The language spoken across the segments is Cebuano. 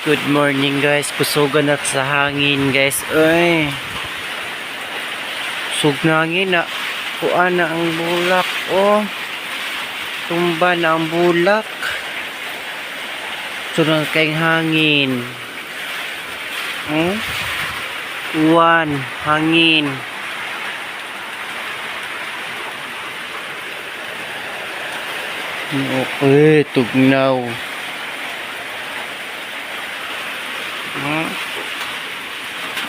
Good morning, guys. Kusugan na sa hangin, guys. Ay. Kusog na hangin na. Kuan na ang bulak. Oh. Tumba na ang bulak. Sunod kay hangin. Uwan, hangin. Okay, tugnaw.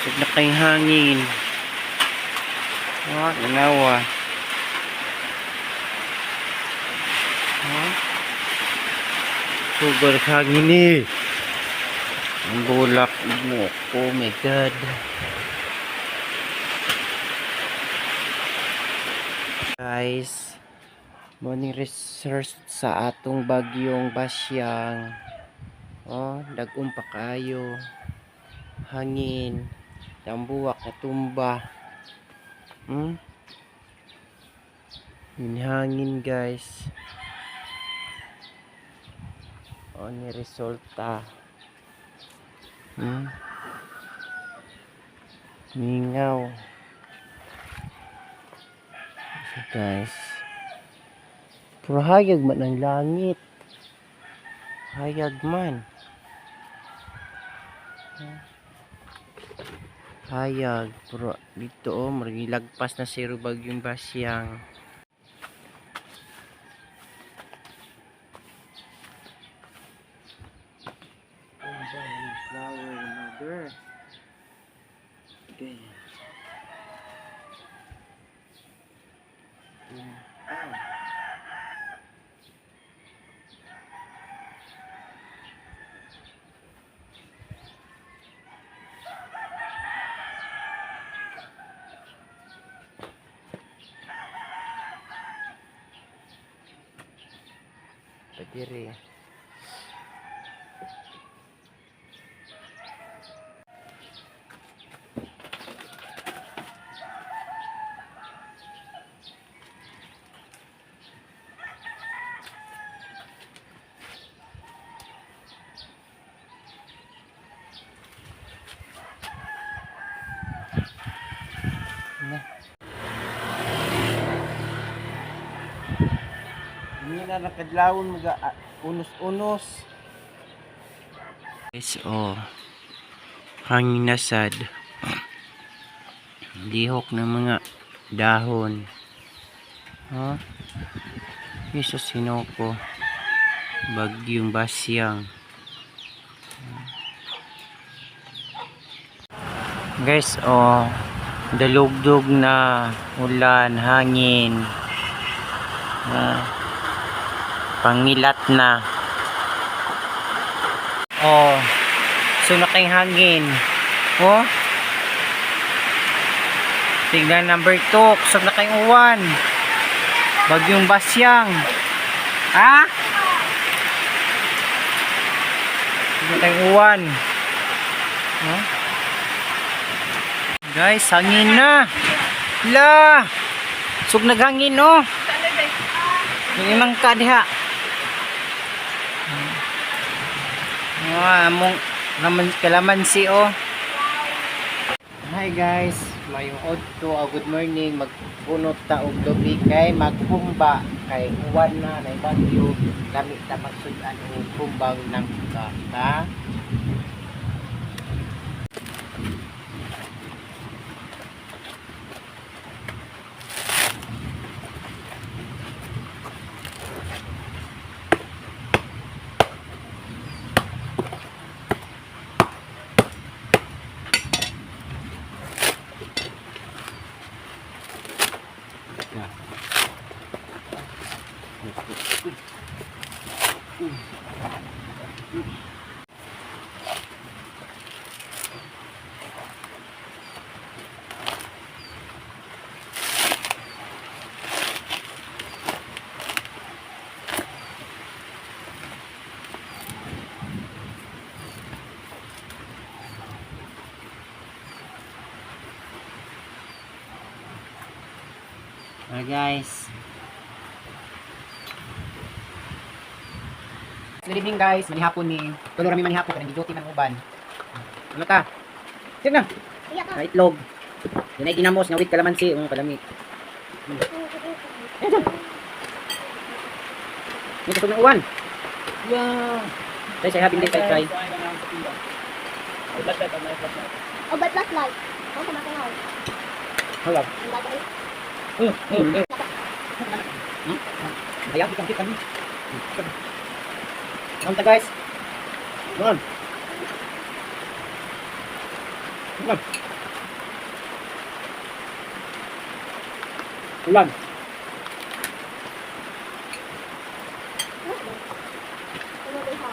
Kusog na kay hangin. Ah, ganawa. Sugar hangin eh. Ang bulak mo. Oh my God. Guys, morning research sa atong bagyong Basyang. Oh, dag-om pa kayo. Hangin. Ang buwak na tumba. Yun hangin, guys. O ni resulta. Mingaw. So guys, pero hayag man ang langit. Hayag man. Hayag. Pero dito oh, lagpas na zero bagyong Basyang. Flower mother. Okay. Ah. Padiri. Na. Hindi na nakadlawon mga unos-unos. Guys, oh. Hangin na sad. Lihok ng mga dahon. Ha? Jesus, sinoko. Bagyong Basyang. Guys, oh. Dalugdog na ulan, hangin. Ah, pangilat na. Oh. So na kay hangin. Oh. Tignan number 2, kusog na kayong uwan. Bagyong Basyang. Ha? Kusog na kayong uwan. Oh. Guys, hangin na. La. Sug naghangin oh. Yung imang ka diha. Ah, among naman kalamansi oh. Hi guys, mayong udto, good morning. Magpunot ta og lubi kay magpumba kay uwan na nay bagyo. Lami ta magsud-an og kumbang ng ka. Ta? Hi guys. Good evening, guys, manihapon ni. Tulo rami manihapon kanang duty man uban. Ano ta? Sige na. Iya ka. Na itlog. Yun ay ginamos nga with kalamansi, ang kalami. Ayan dyan. May kusog ng uwan. Yeah. Try say having day try try. Flashlight, ang may flashlight. Oh, but flashlight. Ako kumatingaw. Hala. Ang bago eh. Ayaw, kitang kita ni. Kaunta, guys. Mon. Ulan. Ulan. Ano ba yung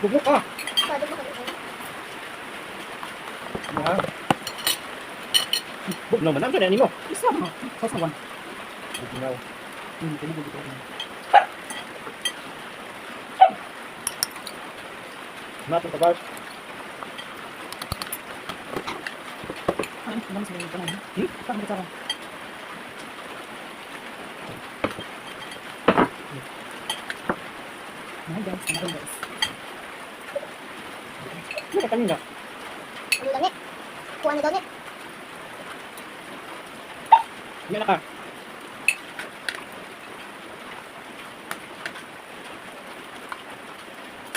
Bubuk ah. Pwede ba kami? Ha? Buk naman ang ganyan nimo. Isa mo. Sa one. Bugnaw. Tinubog ito. Matong ka, guys. Ano naman sa mga tanong? Hmm? Parang kutsara. Hi guys, hi guys. Ano ka kanina? Ano gani? Kuha na gani. Yan na ka.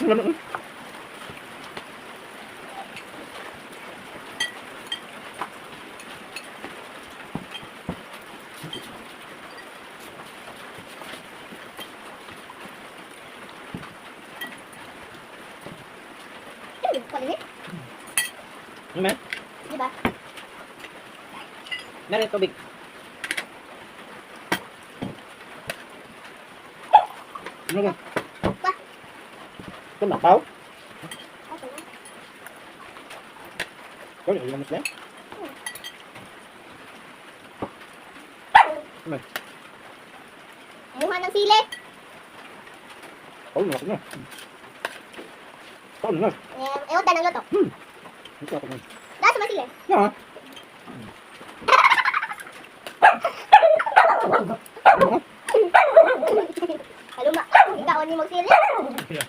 Ano naman? Ano kuha ni? Ano man? Di ba? Meron tubig. Ano ba? Ba? Ito mapaw? Okay na. Ikaw, yung Muslim? Ano? Muha ng sili. Oh, no, no. Oh, no. Eh, ewan tanang luto. Ito ako. Dahil sa may sili. Yeah. Kaluma. Ikaw ni mo sili. Yeah.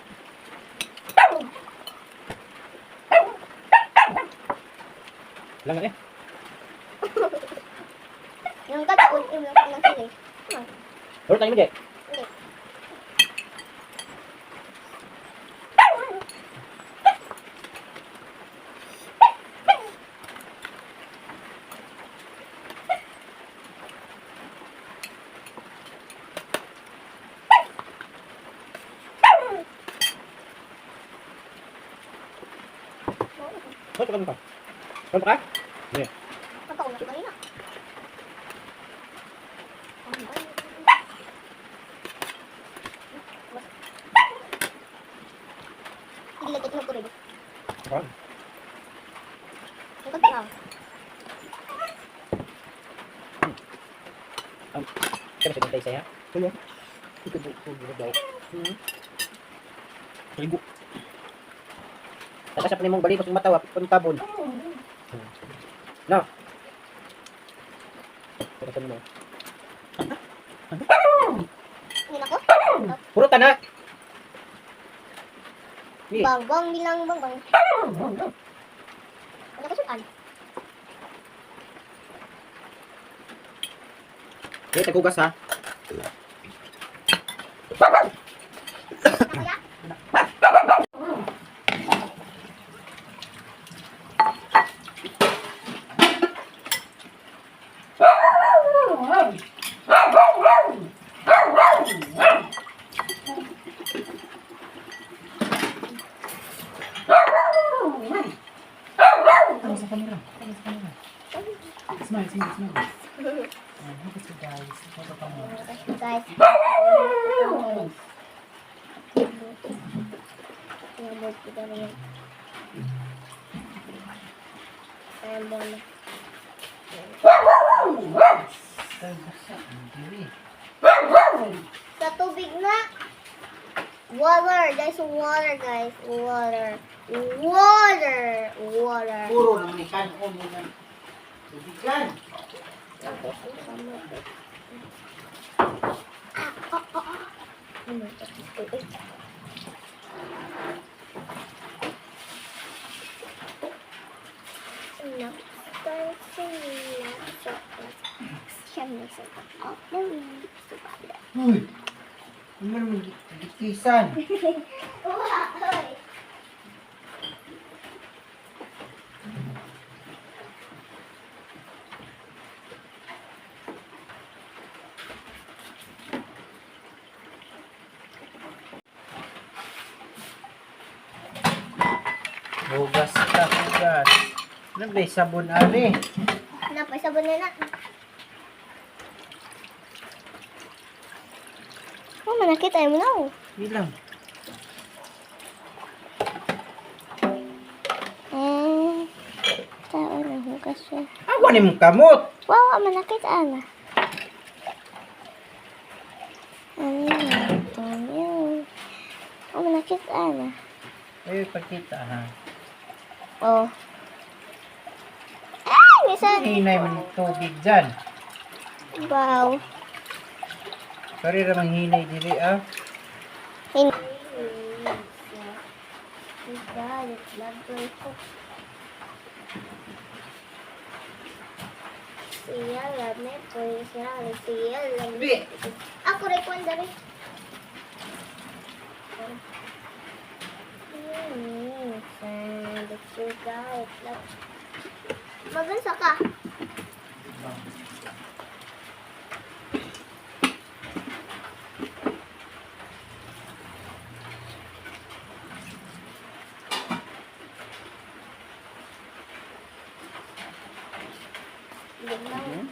Lang eh. Yung kataon, yung ng sili. Pero tayo mo, Jay. Hindi. Hoy, ka pa. Ano ka? Pagkaon na kanina. Hindi lang ito ko rin. Ah. Yung pagkaon. Kaya sa tayo saya. Kaya. Ito po, ito daw. Ligo. Takas sa panimong balik kung matawa, kung tabon. No. Pero sa mo. Hindi na ko. Puro tanak. Ni, Bang bang bilang bang bang. Ano ka sukan? eh, tagugas ha. Kaya? Ano sa camera? Ano sa camera? Smile, smile, smile. Ayan, look at you guys. Photo ka mo. Guys. Yung board ko gano'n yun. Ayan, bola. Sa tubig na. Water. Guys, water, guys. Water. Water. Water. Puro naman ni kan o mo na. Tubigan. Ah, oh, oh, oh. Ano ito? Uy, uy. Uy! Ano naman gikisan? Hugas ka, hugas. Ano ba yung sabon, ari? Napasabon na na. Oh, manakit ay mo na. Oh. Bilang. Eh, tao na hugas siya. Awa ni mong kamot. Wow, manakit ana. Ano yun? Yun. Oh, manakit ana. Ay, pagkita ha. Oh. Ay, minsan. Hinay man yung tubig dyan. Wow. Sorry ra manghinay diri ah. Bi. Ako rin kung dali. Magunsa ka. Hmm?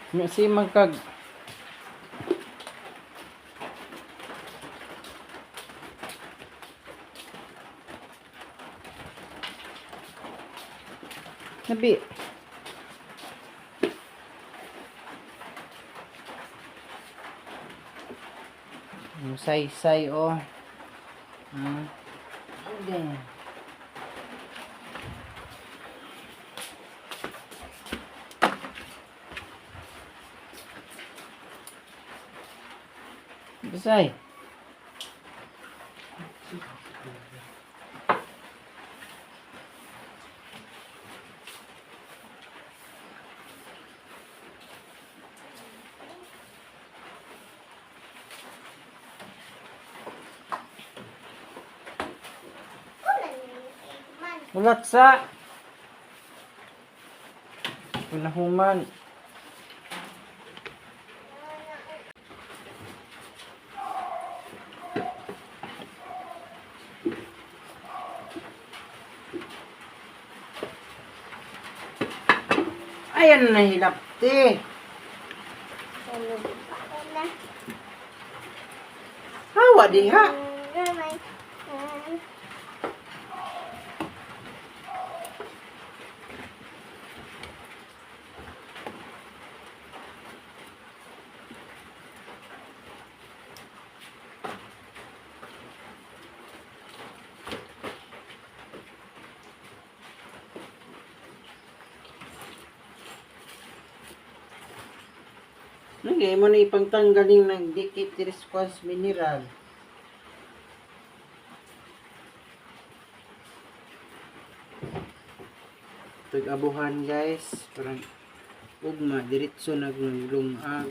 Mga Si magkag Nabi. Saysay oh. Okay. Bisay. Ulat sa. Pinahuman. Ayan na hilapti. Hawa diha. Kay mo na ipangtanggaling ng dikit response mineral. Tag-abuhan, guys, parang ugma diretso naglungag.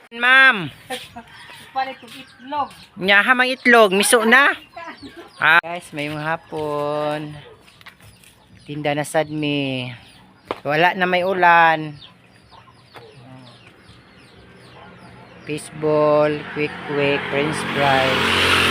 Ma'am, Palit kong itlog. nya mang itlog, miso na. Ah, guys, mayong hapon. Tinda na sad mi. Wala na may ulan. Fishball, quick quick, french fries.